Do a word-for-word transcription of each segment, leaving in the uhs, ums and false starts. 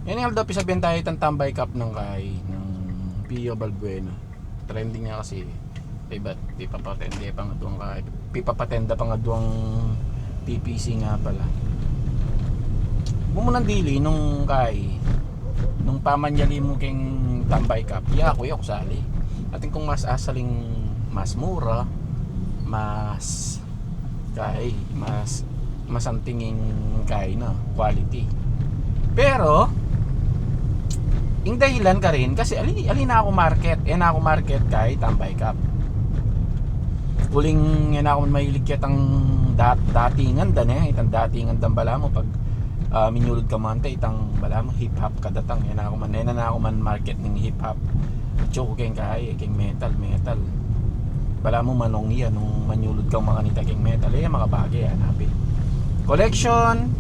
Ngeni aldo, pisabian tayu itang tambay cup nang kai, nang Pio Balbuena. Trending na kasi, ibat, pipapatenda pa nga duang kai, pipapatenda pa nga duang P P C nga pala. Mumunang dili nung kai, nung pamanyali mu keng tambay cup, ya ku, ya ku sali. Atin kung mas asaling mas mura, mas kai, mas, mas antinging kai na quality. Pero ing dahilan karin kasi ali, ali na ku market, e na ku market kai tambay cup. Uling e na ku mahilig ketang dat-, datingan da ne, itang datingan da balamu pag, ah, minyulud ka man te, itang balamu hip hop kadatang, e na ku man, e na ku man market ning hip hop. Atsu ku keng kai, keng metal, metal. Balamu manong ya nung manyulud kang makanita keng metal, e makabage, hanapin. Collection,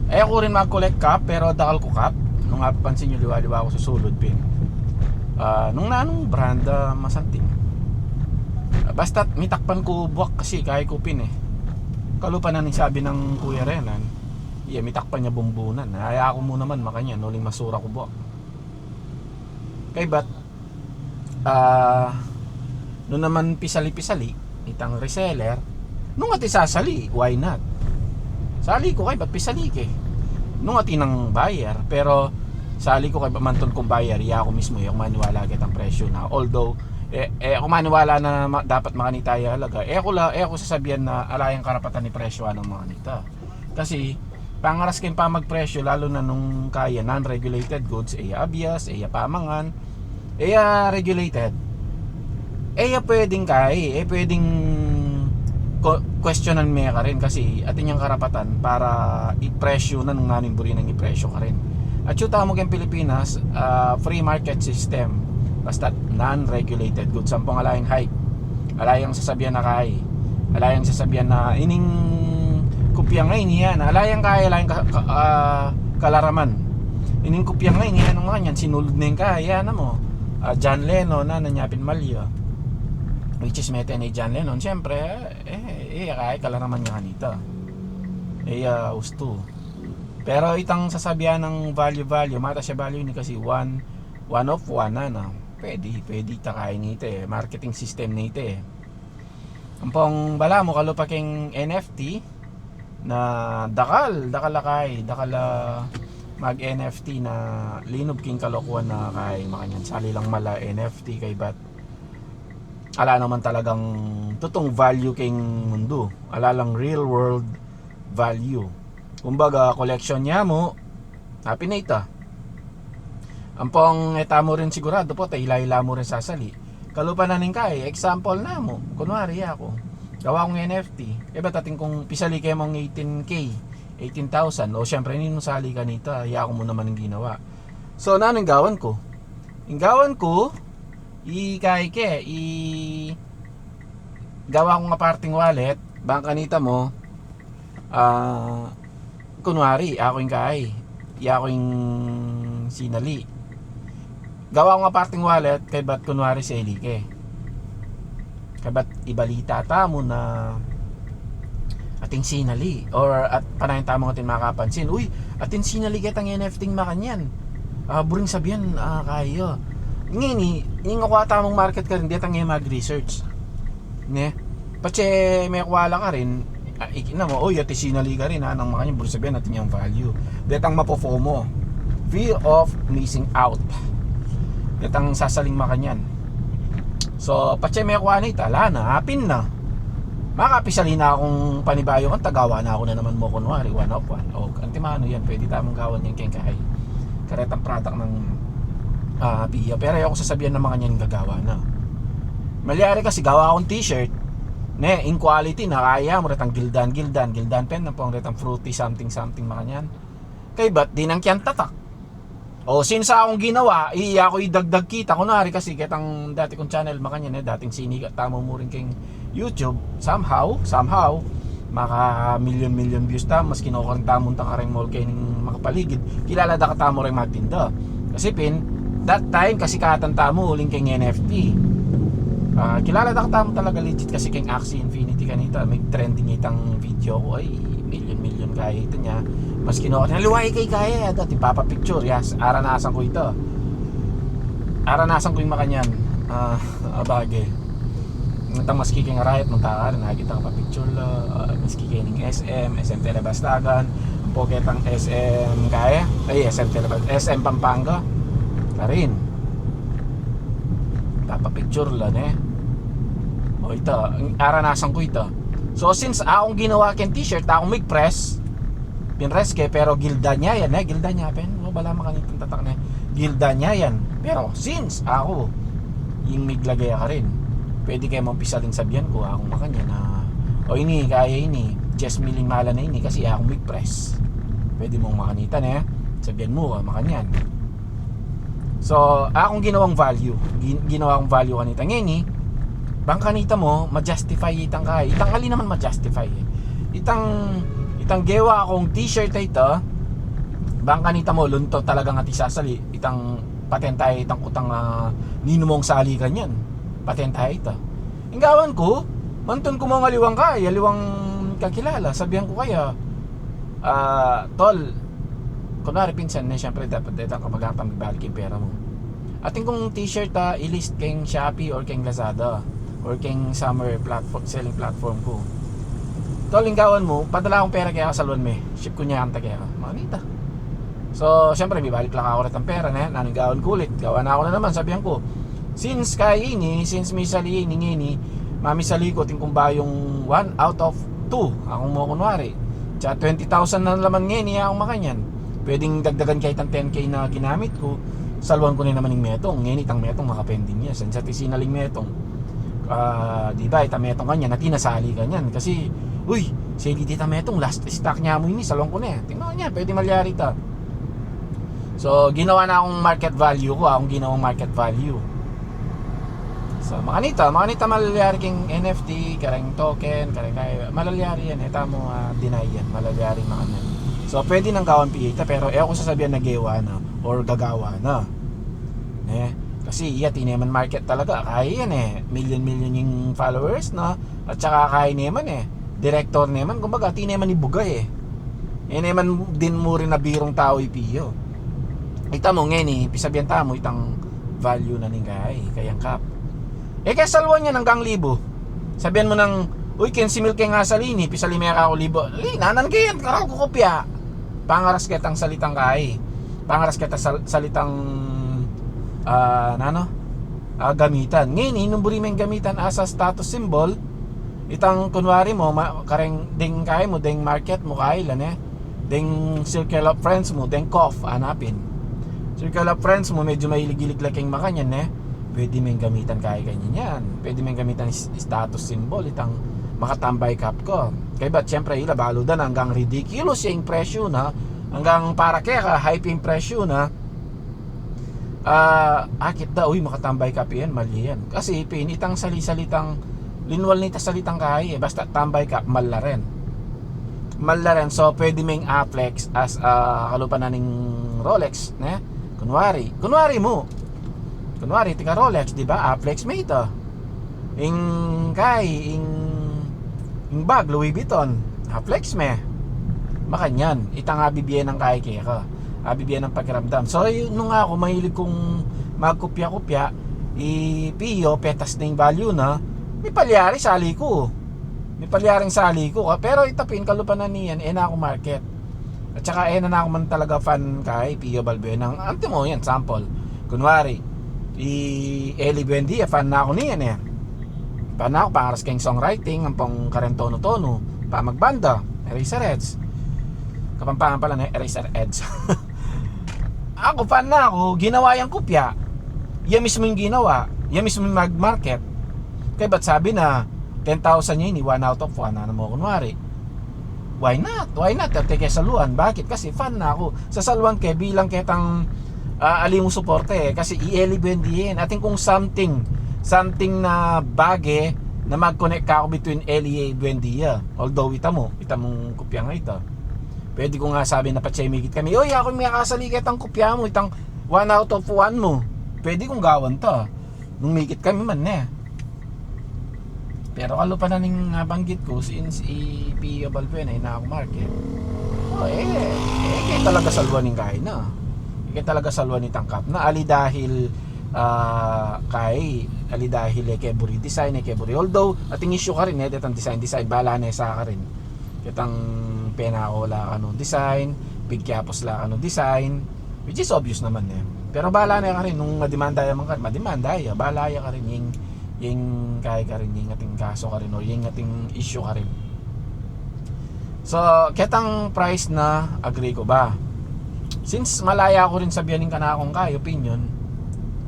e ku rin mag-collect cup, pero dakal ku cup. Nung apapansin yu, liwa-liwa ku susulud pin. Ah, nung nanung brand, ah, masanting. Ah, basta mitakpan ku buak kasi, kai ku pin e. Kalupa na ning sabi nang Kuya Renan, iya, mitakpan ya bumbunan. Aya ku mu naman makanyan, uling masura ku buak. Kaybat, ah, nu naman pisali-pisali, itang reseller, nung atin sasali, why not? Sali ku kaybat pisali ke. Nung atin nang buyer, pero sali ku kaybat mantun kung buyer, ya ku mismu, e ku maniwala ketang presyu na. Although, e, e ku maniwala na ma-, dapat makanita ya alaga. E ku la, e ku sasabian na ala yang karapatan ni presyu nang makanita. Kasi, pangaras keng pamagpresyu, lalu na nung kaya non-regulated goods, e ya abias, e ya pamangan, e ya regulated. E ya pwedeng kai, e pwedeng ko-, questionan me karin kasi atin yang karapatan para ipresyu na nung nanu ing buri nang ipresyu karin. Atsu tamu keng Pilipinas, ah, free market system. Basta non-regulated goods, ampong ala yang hype. Ala yang sasabian na kai. Ala yang sasabian na ining kupya ngeni yan. Ala yang kai, ala yang ka-, ka-, ah, kalaraman. Ining kupya ngeni yan, nung makanyan, sinulud ne ing kai, yan na mu. Ah, John Lennon, na, na nya pin malya. Which is mete ne i John Lennon. Siyempre, e, e ya kai, kalaraman ya kanita. E ya ustu. Pero itang sasabian nang value, value, matas ya value ini kasi one, one of one na, na. Pwede, pwede ita kai nita e. Marketing system nita e. Ampong balamu kalupa keng N F T na dakal, dakal a kai, dakal a mag-N F T na linub king kalokuan na kai, makanyan sali lang mala N F T kaybat ala naman talagang tutung value keng mundu. Ala lang real world value. Kumbaga, collection ya mu, happy na ita. Ampong e tamu rin sigurado pota, ila-ila mu rin sasali. Kalupa na ning kai, example namu, kunwari aku, gawa kung N F T. E, bat atin kung pisali kemung eighteen K, eighteen thousand, o siyempre, ninung sali kanita, ya ku mu naman ing ginawa. So, nanu ing gawan ku? Ing gawan ku, i kai ke, i gawa kung aparting wallet, bang kanita mu, ah, kunwari, aku ing kai, ya ku ing sinali. Gawa kung aparting wallet, kaybat kunwari seli ke. Kaybat ibalita tamu na atin sinali, or at panayan tamu atin makapansin, uy, atin sinali ketang N F T makanyan. Ah, buring sabian, ah, kaya. Ngeni, ing akwa tamung market karin, detang e mag-research. Ne? Patse mekwa la karin, ah, iki na mu, uy, atin sinali karin, ha, nang makanyan, buring sabian, atin yang value. Detang mapo-FOMO. Fear of missing out. Detang sasaling makanyan. So, patse mekwa na ita, ala na, apin na. Makapisali na kung panibayu kanta, gawa na ku na naman mu kunwari, one of one. O, antimanu yan, pwede tamung gawan yan keng kai. Karetang product nang, ah, Pia. Pero e ku sasabian na makanyan gagawa na. Malyari kasi gawa kung t-shirt, ne, in quality na kaya mu, retang gildan, gildan, gildan pen, ampong retang fruity, something, something, makanyan. Kaybat, dinan keng tatak. O, since akung ginawa, iya ku idagdag kita. Kunwari kasi, ketang dati kung channel, makanyan e, dating sinikat tamu mu rin keng YouTube, somehow, somehow, maka-million-million views tamu, mas kinokoreng tamu, tang kareng mall keng makapaligid, kilala da katamu reng magtinda. Kasi pin, that time, kasikatan tamu, uling keng N F T. Ah, kilala da katamu talaga legit kasi keng Axie Infinity kanita, may trending itang video ku, ay, million-million Kaya ita nya, maski no, naliwai kay kaya, dati papapicture, yes, aranasan ku ita. Aranasan ku ing makanyan. Ah, abage. Itang maski keng rayat, munta ka rin, nakita ka papicture la, ah, maski keng S M, S M Telebastagan, ampo ketang S M kaya, ay, S M Telebas-, S M Pampanga, karin. Papapicture la, ne? O, ita, aranasan ku ita. So, since akung ginawa keng t-shirt, akung mig-press, pinress ke, pero gilda nya yan, eh, gilda nya, pen, o, bala makanitang tatak ne, gilda nya yan. Pero, since aku ing miglage karin, pwede ke mung pisaling sabian ku, akung makanyan na, o, ini, kaya ini, dies mil ing mala na ini, kasi akung mig-press. Pwede mung makanita ne, sabian mu, ah, makanyan. So, akung ginawang value. Gin-, ginawa kung value kanita. Ngeni, bang kanita mu, ma-justify itang kaya. Itang ali naman ma-justify, eh. Itang, itang gewa kung t-shirt a ita, bang kanita mu, lunto talagang ati sasali, itang patenta, itang kutang, ah, ninu mung sali kanyan. Patenta ita. Ing gawan ku, mantun ku mung aliwang kaya, aliwang kakilala, sabian ku kaya, ah, "Tol," kunwari pinsan ne, siyempre, dapat, dapat kapag mibalik ing pera mu. Atin kung t-shirt, ah, i-list keng Shopee or keng Lazada or keng summer platform, selling platform ku. "Tol, ing gawan mu, padala kung pera keka, saluan me. Ship ku nya kanta keka." Manita. So, siyempre, mibalik la kaku retang pera, ne? Nanung gawan ku ulit? Gawan na ku na naman, sabian ku, since kaya ini, since misali ini, ngeni, mamisali ku, atin kung bayung one out of two, akung mu kunwari. Tsaka twenty thousand na laman ngeni, akung makanyan. Pwedeng dagdagan ke itang ten K na ginamit ku, saluan ku ne naman ing metung. Ngeni, itang metung, makapending ya. Since ati sinaling metung, ah, di ba, itang metung kanyan, ati nasali kanyan. Kasi, uy, seli di itang metung, last stock nya mu ini, saluan ku ne. Tingnan nya, pwede malyari ita. So, ginawa na kung market value ku, akung ginawang market value. So, makanita, makanita malalyari keng N F T, kareng token, kareng kaya, malalyari yan, e tamu, ah, deny yan, malalyari makanyan. So, pwede nang gawan P A ita, pero e ku sasabian na gewa na, or gagawa na. Eh, kasi iya, tineman market talaga, kaya yan, e. Million-million ing followers na, at saka kaya neman, e. Director neman, kumbaga, tineman ibuga, e. E neman din mu rin a birung tau i Pio. Ita mu ngeni, pisabian tamu itang value na ning kaya, kayang kap. E, kaya saluan nya anggang libu. Sabian mu nang, "Uy, kinse mil ke ing asali ini, pisali me kaku libu." Linanan ke yan, karal ku kopya. Pangaras ketang salitang kaya. Pangaras ketang sal-, salitang, ah, nanu? Ah, gamitan. Ngeni, nung buri meng gamitan as a status symbol, itang kunwari mu, ma-, kareng deng kaya mu, deng market mu, kaya la, ne? Deng circle of friends mu, deng kof, anapin. Circle of friends mu, medyo mahilig-hilig la keng makanyan, ne? Pwede meng gamitan kaya kanyan yan. Pwede meng gamitan s-, status symbol, itang makatambay kap ku. Kaybat, siyempre, ila balu da na anggang ridiculous ya ing presyu na, anggang para keka, hype ing presyu na. Ah, akit da, uy, makatambay kap yan, mali yan. Kasi, pin, itang sali-salitang, linwal nita salitang kaya, e, basta tambay kap, mal la rin. Mal la rin, so, pwede meng a-flex as, ah, kalupa na ning Rolex, ne? Kunwari, kunwari mu. Kunwari, tika Rolex, di ba? A-flex me ita. Ing kay, ing, ing bag, Louis Vuitton. A-flex me. Makanyan, itang abibie nang kay keka. Abibie nang pakiramdam. So, yu-, nung aku, mahilig kung magkupya-kupya, i Pio, petas na ing value na, mipalyari sali ku. Mipalyaring sali ku, ka-, pero ita pin, kalupa na niyan, e na ku market. At saka, e na ku man talaga fan kay Pio Balbuena. Antimo yan, sample. Kunwari, i Eli Buendia, fan na ku niyan, e. Fan na ku, pangaras keng songwriting, ampong kareng tonu-tonu, pamagbanda, Eraserheads. Kapampangan pala ne, Eraserheads. Aku, fan na ku, ginawa yang kupya. Iya mismu ing ginawa, iya mismu ing mag-market. Kaybat sabi na, ten thousand ya ini, one out of one, nanu mu kunwari. Why not? Why not? Ate ke saluan. Bakit? Kasi fan na ku. Sasaluan ke bilang ketang, ah, ali mung suporta, e. Kasi i Eli Buendia yan. Atin kung something, something na bage na mag-connect kaku between Eli Buendia. Although ita mu, ita mung kupya nga ita. Pwede ku nga sabi na patse mikit kami, "Oy, aku ing makasali ketang kupya mu, itang one out of one mu." Pwede kung gawan ta. Nung mikit kami man, ne. Pero kalupa na ning nabanggit ku, since i Pio Balbuena, e na ku market. Eh, eh, kaya talaga saluan ing kayi na. Kaya talaga saluan ing tangkap na. Ali dahil, ah, kay, ali dahil e ke buri design, e ke buri. Although, ating issue karin, e, detang design, design, bala ne sa karin. Detang penako la kanu design, pigkiapos la kanu design, which is obvious naman, e. Pero bala ne karin, nung madimanda ya man karin, madimanda ya, bala ya karin, ing, ing kay karin, ing ating kaso karin, o ing ating issue karin. So, ketang price na, agree ku ba? Since malaya ku rin sabian ing kanakung kay opinion,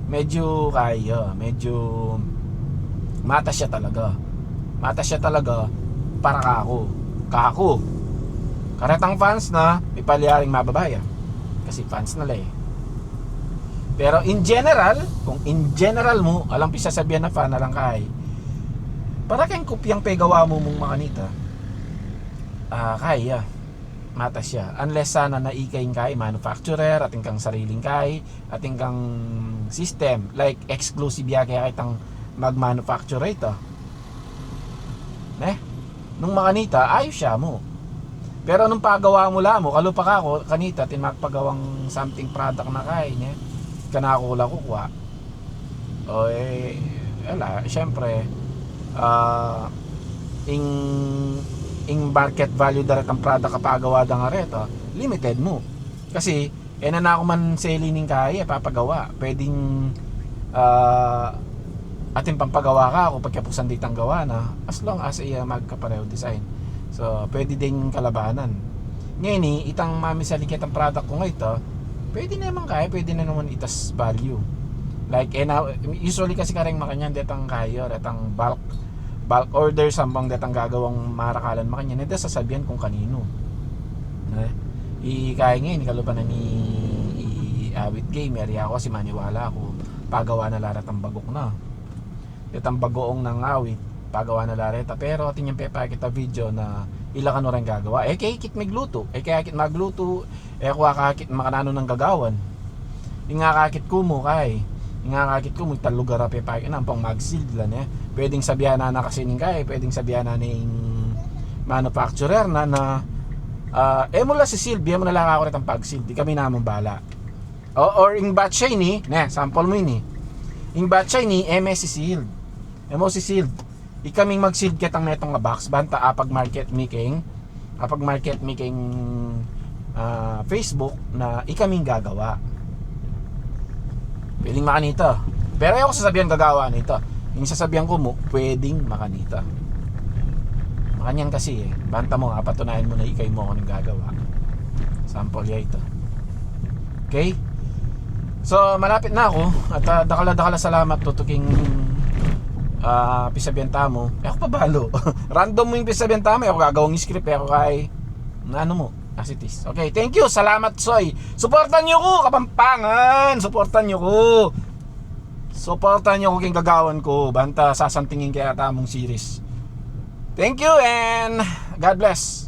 medyo kaya, medyo matas ya talaga. Matas ya talaga para kaku. Kaku. Karetang fans na, mipalyaring mababa ya. Kasi fans na la e. Pero in general, kung in general mu, alang pisasabian na fan, alang kay, para keng kupyang pegawa mu mung makanita, ah, kaya. Matas ya. Unless sana na ika ing kay manufacturer, atin kang sariling kay, atin kang system, like exclusive ya kaya kitang mag-manufacture ita. Ne? Nung makanita, ayos ya mu. Pero nung pagawa mu la mu, kalupa kaku, kanita, atin magpagawang something product na kay, ne? Kanaku la kukua. O, e, ala, syempre, ah, ing, ing market value da retang product a pagawa da nga reta, limited mu. Kasi, e na naku man selling ing kay, e, papagawa. Pwedeng, ah, atin pang pagawa kaku, pagkapusan ditang gawa na, as long as iya magkapareho design. So, pwede ding kalabanan. Ngeni, itang mamisali ketang product ku ngeni, pwede naman kay, pwede na naman itas value. Like, e na, usually kasi kareng makanyan, detang kay, detang bulk, bulk order, sampang detang gagawang marakalan makanyan, e da sasabian kung kaninu. Ne? I kay ngeni, kalupa na ni, i Awit Gamer, aku kasi maniwala ku, pagawa na la retang baguk na. Detang baguong nang awit, pagawa na la reta. Pero atin yang pepakit a video na ila kanu reng gagawa. E ke akit maglutu, e ke akit maglutu, e ku akakit makananu nang gagawan. Ing akakit ku mu kay, ing akakit ku mu itang lugar a pepakit na, ampong mag-sealed la ne. Pwedeng sabian na na kasi ning kay, pwedeng sabian na ning manufacturer na, na, ah, e mu la si-sealed, bie mu na la kaku retang pag-sealed, ikami namang bala. O, or ing batch a ini, ne, sample mu ini. Ing batch a ini, e me si-sealed. E mu si-sealed. Ikaming mag-sealed ketang metung a box, banta apag-market mi keng, apag-market mi keng, ah, Facebook na ikaming gagawa. Pwedeng makanita. Pero e ku sasabian gagawa na ita. Ing sasabian ku mu, pwedeng makanita. Makanyan kasi e. Banta mu, apatunayan mu na ikay mu kanu ing gagawa. Sample ya ita. Okay? So, malapit na aku. At, ah, dakal a dakal a salamat tutuking, ah, pisabian tamu. E ku pa balu. Random mu ing pisabian tamu. E ku gagawang script. E ku kay, ano mu, as it is. Okay, thank you. Salamat, Soy. Suportan yu ku, Kapampangan. Suportan yu ku. Suportan yu ku keng gagawan ku. Banta sasantingin kaya tamung series. Thank you and God bless.